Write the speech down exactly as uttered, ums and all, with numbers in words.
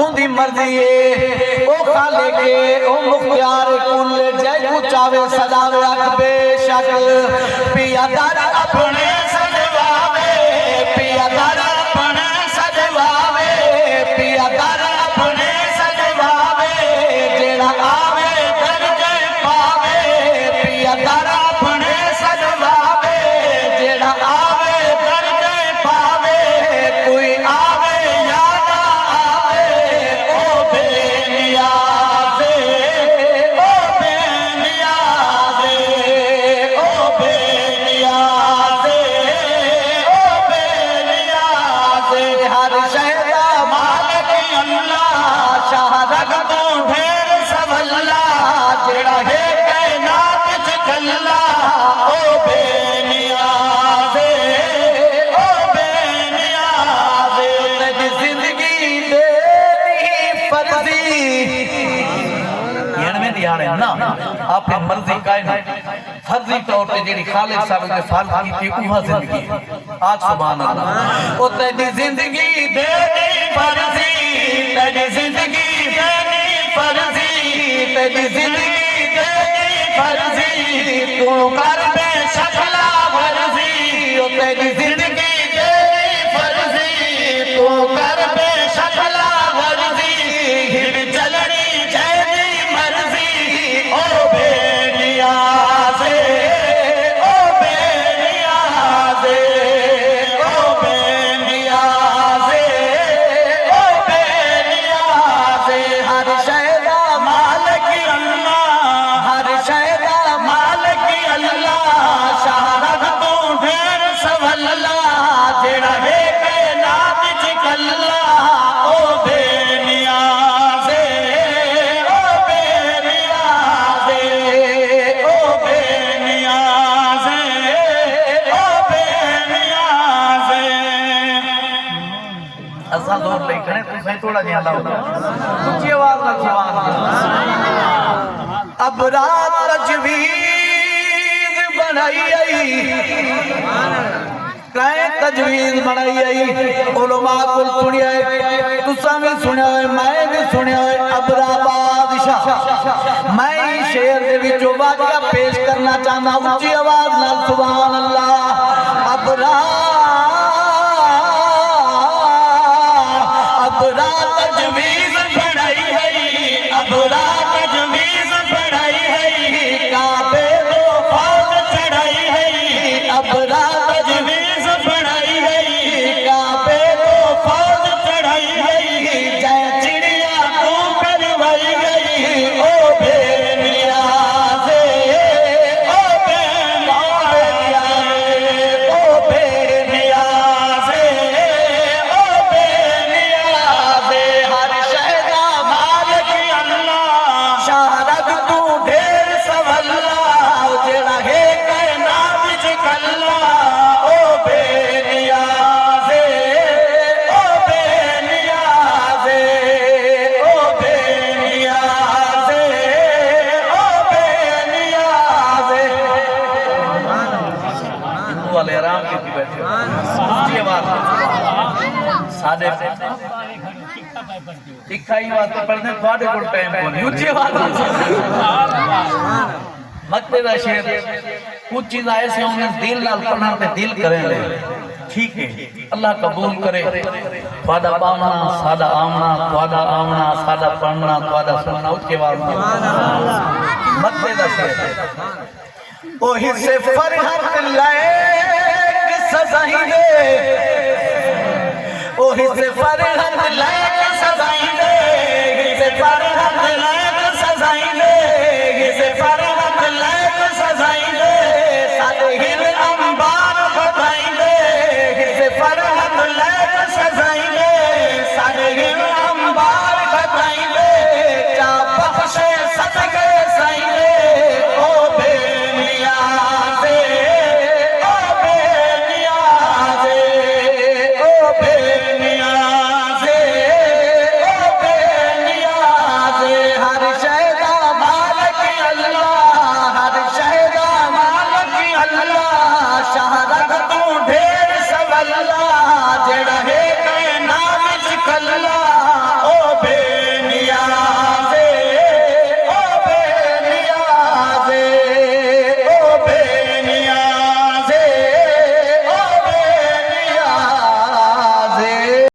اوندی مرضی اے، او خالق اے، او مختیار کل، جیکوں چاہوے سجاوے، حق بے شک۔ پیا در اپݨے سجواوے، پیا در اپݨے سجواوے، پیا در اپݨے سجواوے، جیڑھا آوے درجے پاوے، پیا در اپݨے سجواوے، جیڑھا آوے درجے پاوے، کوئی آوے یا نہ آوے، او بے نیازے، او بے نیازے، او بے نیازے، او بے نیازے۔ ہر شے دا مالک اللہ، شاہ رگ توں ڈھیر سولا، جیڑھا ہے کائنات وچ کلا، او بے نیازے، او بے نیازے۔ تیݙی زندگی ݙیݨی فرضی۔ ڳݨویں ݙیہاڑے نہ، اپݨی مرضی کائنی۔ فرضی طور تے جیڑھی خالق صاحب نے فرض کیتی، اوہا زندگی ہے۔ آکھ سبحان اللہ۔ او تیݙی زندگی ݙیݨی فرضی، تیݙی زندگی ݙیݨی فرضی، تیݙی زندگی ݙیݨی فرضی، توں کر بے شکلا ورزی، او تیݙی زندگی ݙیݨی فرضی، توں کر بے شکلا ورزی، ہݨ چلݨی جیندی مرضی، او بے نیازے، او بے نیازے، او بے نیازے، او بے نیازے۔ ہر شے دا مالک اللہ، ہر شے دا مالک اللہ، شاہ رگ توں ڈھیر سولا، جیڑھا ہے کائنات وچ کلا، او بے نیازے، او بے نیازے، او بے نیازے، او بے نیازے۔ اساں زور لئی کھڑے، تساں تھوڑا جیہاں لاؤ۔ اچھی آواز نال سبحان اللہ۔ ابرا تجویز بݨائی آئی۔ کئیں تجویز بݨائی آئی؟ علماء کول سݨیا ہے، تساں وی سݨیا ہے، میں وی سݨیا ہے۔ ابرا بادشاہ، میں ایں شعر دے وچوں واقعہ پیش کرنا چاہندا، اچھی آواز نال سبحان اللہ۔ ابرا، ابرا تجویز بݨائی ہئی، ابرا تجویز بݨائی ہئی، کعبے توں فوج چڑھائی ہئی، ابرا تجویز بݨائی ہئی، کعبے توں فوج چڑھائی ہئی، جئیں چڑیا توں کروائی ہئی، او بے نیازے، او بے نیازے، او بے نیازے، او بے نیازے۔ ہر شے دا مالک اللہ، شاہ رگ توں ڈھیر سولا، جیڑھا ہے کائنات وچ کلا، او بے نیازے، او بے نیازے، او بے نیازے، او بے نیازے۔ ہندو والے آرام کیتی بیٹھے ہو۔ اچھی آواز۔ ساݙے تکھائی واسطے پڑھدے، تہاݙے کول ٹائم کونی۔ اچھی آواز۔ مکتے دا شعر، کجھ چیزاں ایسے ہوندے دل نال پڑھݨ تے دل کریندے۔ ٹھیک ہے، اللہ قبول کرے۔ تہاݙا ٻاہوݨا، ساݙا آوݨا، تہاݙا آوݨا، ساݙا پڑھݨا، تہاݙا سݨݨا، اچھی آواز نال۔ مکتے دا شعر۔ او حصے فرحت لائق سزائیں دے، او حصے فرحت لائق سزائیں